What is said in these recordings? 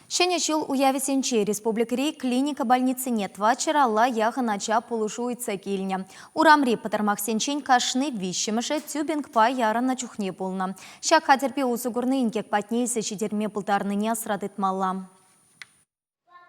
Ҫӗнӗ ҫул уявӗсенче республикӑри клиника больницине тӑватҫӗр яхӑн ача пулӑшу ыйтса килнӗ. Урамри пӑтӑрмахсенчен кашни виҫҫӗмӗшӗ тюбингпа ярӑннӑ чухне пулнӑ. Ҫак хатӗрпе усӑ курни инкек патне илсе ҫитерме пултарнине асра тытмалла.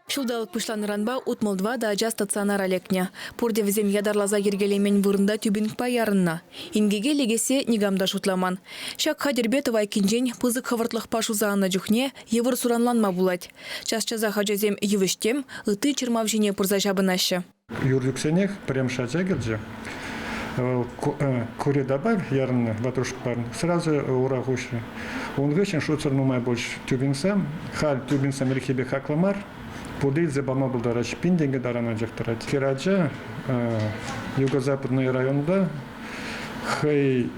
Ҫулталӑк пуҫланнӑранпа 64 ача стационара лекнӗ. Пурте вӗсем ятарласа йӗркелемен вырӑнта тюбингпа ярӑннӑ. Инкеке лекессе никам та шутламан. Ҫак хатӗрпе тӑвайккинчен пысӑк хӑвӑртлӑхпа шуса аннӑ чухне йывӑр суранланма пулать. Час-часах ачасем йывӑҫ-тӗм, ытти чӑрмав ҫине пырса ҫапӑнаҫҫӗ. Юр ӳксенех пӗрремӗш ача килчӗ. Вӑл куре добавь ярӑннӑ ватрушкӑпа сразу ура хуҫрӗ. Ун хыҫҫӑн шутсӑр нумай пулчӗ тюбингсем. Халь тюбингсем ӗлӗкхи пек хаклӑ мар. Пурте илсе пама пултараҫҫӗ. Пин тенкӗ таран анчах тӑрать. Хӗрача Юго-Западный районта хӑй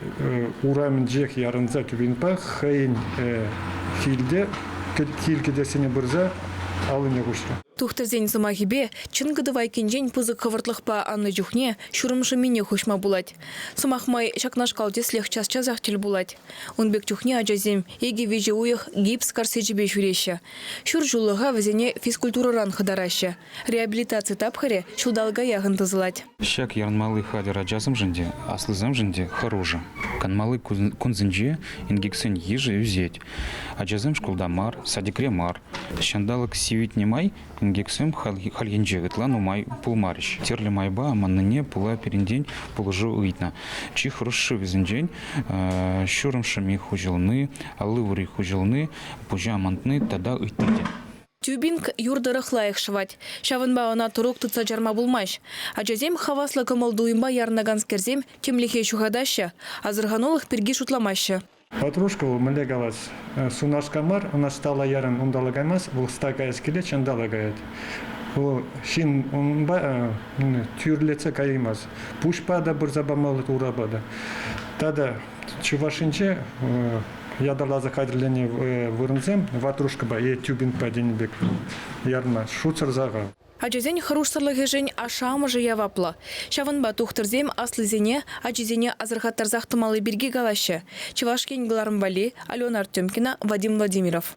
урамӗнчех ярӑнса тюбингпа хӑйӗн килте кил кӗтессине пырса аллине хуҫрӗ. Тухтӑрсен сӑмахӗпе, чӑнкӑ тӑвайккинчен пысӑк хӑвӑртлӑхпа аннӑ чухне ҫурӑм шӑммине хуҫма пулать. Сӑмах май, ҫакнашкал тӗслӗх час-часах тӗл пулать. Ун пек чухне ачасем икӗ-виҫӗ уйӑх гипс корсечӗпе ҫӳреҫҫӗ. Ҫур ҫуллӑха вӗсене физкультурӑран хӑтараҫҫӗ. Реабилитаци тапхӑрӗ ҫулталӑка яхӑн тӑсӑлать. Ҫак ярӑнмалли хатӗр ачасемшӗн те, аслисемшӗн те хӑрушӑ. Канмалли кунсенче инкексен йышӗ ӳсет. Ачасем шкулта мар, садикре мар. Ҫанталӑк сивӗтнӗ май инкексем хальхинче ытла нумай пулмарӗҫ. Тӗрлӗ майпа аманнине пула пирӗнтен пулӑшу ыйтнӑ. Чи хӑрушши вӗсенчен ҫурӑм шӑмми хуҫӑлни, алли-ури хуҫӑлни, пуҫа амантни тата ытти те. Тюбинг юр тӑрӑх лайӑх шӑвать. Ҫавӑнпа ӑна тӑрук тытса чарма пулмасть. Ачасем хаваслӑ кӑмӑл-туйӑмпа ярӑнаканскерсем тимлӗхе ҫухатаҫҫӗ, асӑрханулӑх пирки шутламаҫҫӗ. Ватрушка вӑл мӗнле калас, сунарска мар, ӑна стала яран унталла каймасть, вӑл ста каяс килет, чӑнталла каять. Вӑл ҫын унпа тӳрлетсе каяймасть. Пуҫпа та пырса памалла, урапа та. Тата Чӑвашӗнче ятарласа хатӗрленӗ вырӑнсем ватрушкӑпа е тюбингпа тенӗ пек ярӑнма шутсӑр сахал. Ачасен хӑрушсӑрлӑхӗшӗн ашшӗ-амӑшӗ яваплӑ. Ҫавӑнпа тухтӑрсем аслисене, ачисене асӑрхаттарсах тӑмалли пирки калаҫҫӗ. Чӑваш Ен кӑларӑм валли Алена Артемкина, Вадим Владимиров.